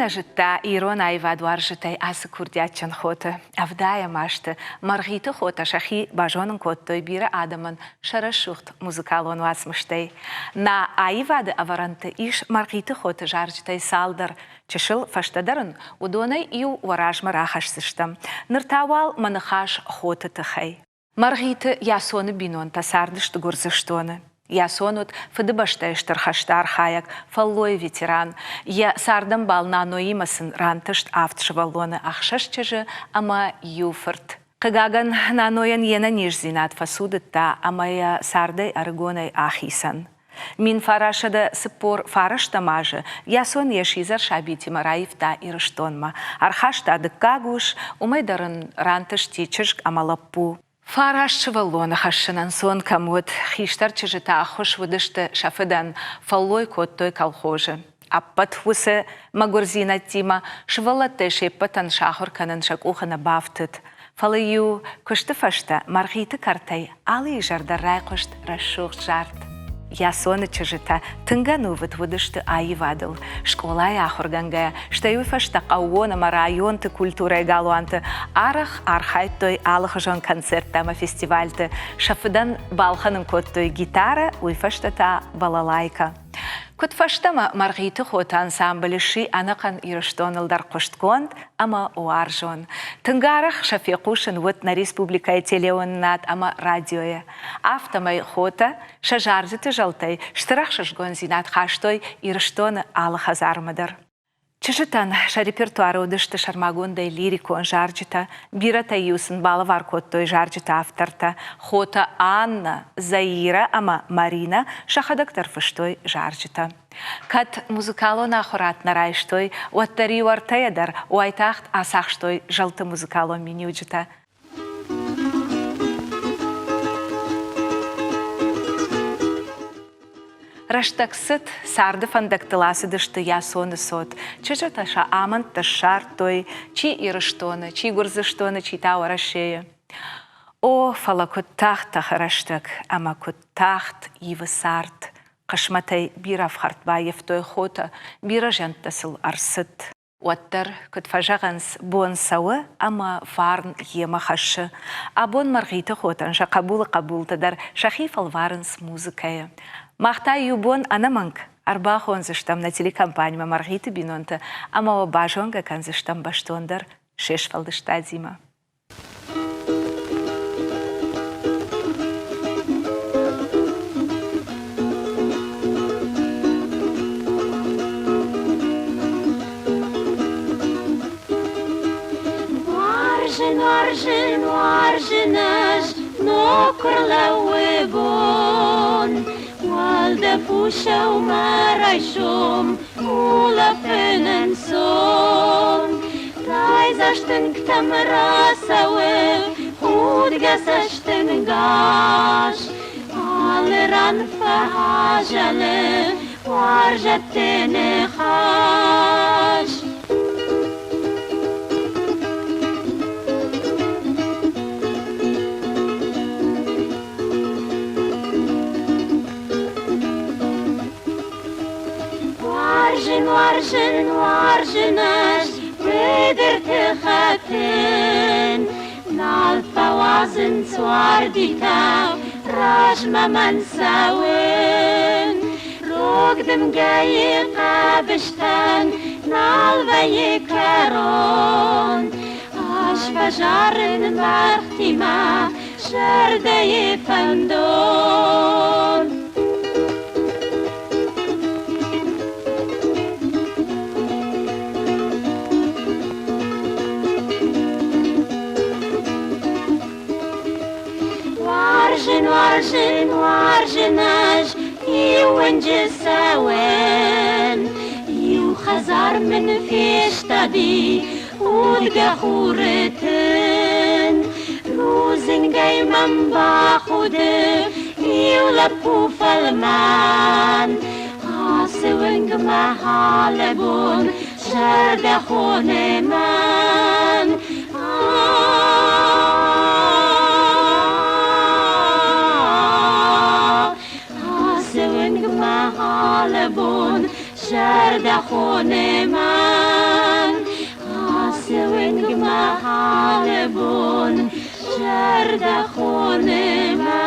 нӕ зыдта ирон аивадуарзджытӕй ацы курдиатджын хоты? Ӕвдайӕм азты Мӕргъиты хотӕ сӕхи базонын кодтой бирӕ адӕмӕн сӕ рӕсугъд музыкалон уацмыстӕй. Нӕ аивады ӕвӕрӕнты ис Мӕргъиты хоты зарджытӕй цалдӕр. Чысыл фӕстӕдӕр ын уыдонӕй иу уӕ размӕ рахӕсдзыстӕм. Ныр та уал мӕ ныхас хоты тыххӕй. Мӕргъиты Ясоны бинонтӕ цардысты Гуырдзыстоны. Ясон уыд Фыдыбӕстӕйы Стыр хӕсты архайӕг, фӕллойы ветеран. Йӕ цардӕмбал Наноимӕ сын рантыст авд сывӕллоны, ӕхсӕз чызджы ӕмӕ иу фырт. Хъыгагӕн, Нанойӕн йе нӕниздзинад фӕцудыдта ӕмӕ йӕ цардӕй ӕрыгонӕй ахицӕн. 1949 азы Ясон йӕ сидзӕр сабитимӕ раивта Ирыстонмӕ. Ӕрхаста дыккаг ус, уымӕй дӕр ын рантысти чызг ӕмӕ лӕппу. Фараст сывӕллоны хӕссын ӕнцон кӕм уыд, хистӕр чызджытӕ ӕххуыс уыдысты сӕ фыдӕн, фӕллой кодтой колхозы. Ӕппӕт уыцы мӕгуырдзинӕдтимӕ сывӕллӕттӕй се ппӕтӕн сахуыр кӕнын сӕ къухы нӕ бафтыд. Фӕлӕ-иу куысты фӕстӕ Мӕргъиты кӕртӕй алы изӕр дӕр райхъуыст рӕсугъд зард. Ясоны чызджытӕ тынг ӕнувыд уыдысты аивадыл. Скъолайы ахуыргӕнгӕйӕ, стӕй уый фӕстӕ хъӕууон ӕмӕ районты культурӕйы галуанты арӕх архайдтой алыхуызон концерттӕ ӕмӕ фестивальты. Сӕ фыдӕн балхӕнын кодтой гитарӕ, уый фӕстӕ та балалайкӕ. Куыд фӕстӕмӕ Мӕргъиты хоты ансамбль сси ӕнӕхъӕн Ирыстоныл дӕр хъуыстгонд ӕмӕ уарзон. Тынг арӕх сӕ фехъусын уыд нӕ республикӕйы телеуынынад ӕмӕ радиойы. Афтӕмӕй хотӕ сӕ зарджыты зӕлтӕй стыр ӕхсызгондзинад хастой Ирыстоны алы хӕдзармӕ дӕр. Чызджытӕн сӕ репертуары уыдысты сӕрмагондӕй лирикон зарджытӕ, бирӕтӕ-иу сын балӕвар кодтой зарджыты автортӕ. Хотӕ Аннӕ, Заирӕ ӕмӕ Маринӕ сӕхӕдӕг дӕр фыстой зарджытӕ. Кӕд музыкалон ахуырад нӕ райстой, уӕддӕр-иу ӕртӕйӕ дӕр уайтагъд ацахстой зӕлты музыкалон миниуджытӕ. Рӕстӕг цыд, царды фӕндӕгтыл ацыдысты Ясоны цот. Чызджытӕ сӕ амӕндтӕ ссардтой, чи Ирыстоны, чи Гуырдзыстоны, чи та Уӕрӕсейы. О, фӕлӕ куыд тагъд тӕхы рӕстӕг ӕмӕ куыд тагъд ивы цард. Хъысмӕтӕй бирӕ ӕфхӕрд баййӕфтой хотӕ, бирӕ зиӕнттӕ сыл ӕрцыд. Уӕддӕр, куыд фӕзӕгъынц, бон цӕуы ӕмӕ фарн йемӕ хӕссы. Абон Мӕргъиты хотӕн сӕ хъӕбулы хъӕбултӕ дӕр сӕхи фӕлварынц музыкӕйы. Мах та иу бон ӕнӕмӕнг ӕрбахондзыстӕм нӕ телекомпанимӕ Мӕргъиты бинонты ӕмӕ уӕ базонгӕ кӕндзыстӕм бӕстондӕр се сфӕлдыстадимӕ. Уарзын, уарзын, уарзын ӕз, ног куы рлӕууы бон. Уӕлдӕф у сӕумӕрайсом, улӕфын ӕнцон. Райдзаст тынгтӕм рацӕуы худгӕ цӕстӕнгас. Алы ран фӕазӕлы уарзӕтты ныхас. Уарзын, уарзын, уарзын ӕз быдырты хӕтын. Нал фӕуадзынц уардитӕ размӕ мӕн цӕуын. Рог дымгӕйы хъӕбыстӕн нал вӕййы кӕрон. Ӕз фӕзарын мӕргътимӕ зӕрдӕйы фӕндон. Уарзын, уарзын, уарзын ӕз иуӕнджы цӕуӕн. Иу хӕдзар мын фестади худгӕ хуры тын. Рудзынгӕй мӕм бахуды иу лӕппу фӕлмӕн. Ацы уынгмӕ алы бон зӕрдӕ хоны мӕн. Ацы уынгмӕ алы бон зӕрдӕ хоны мӕн. Ацы уынгмӕ алы бон зӕрдӕ хоны мӕ.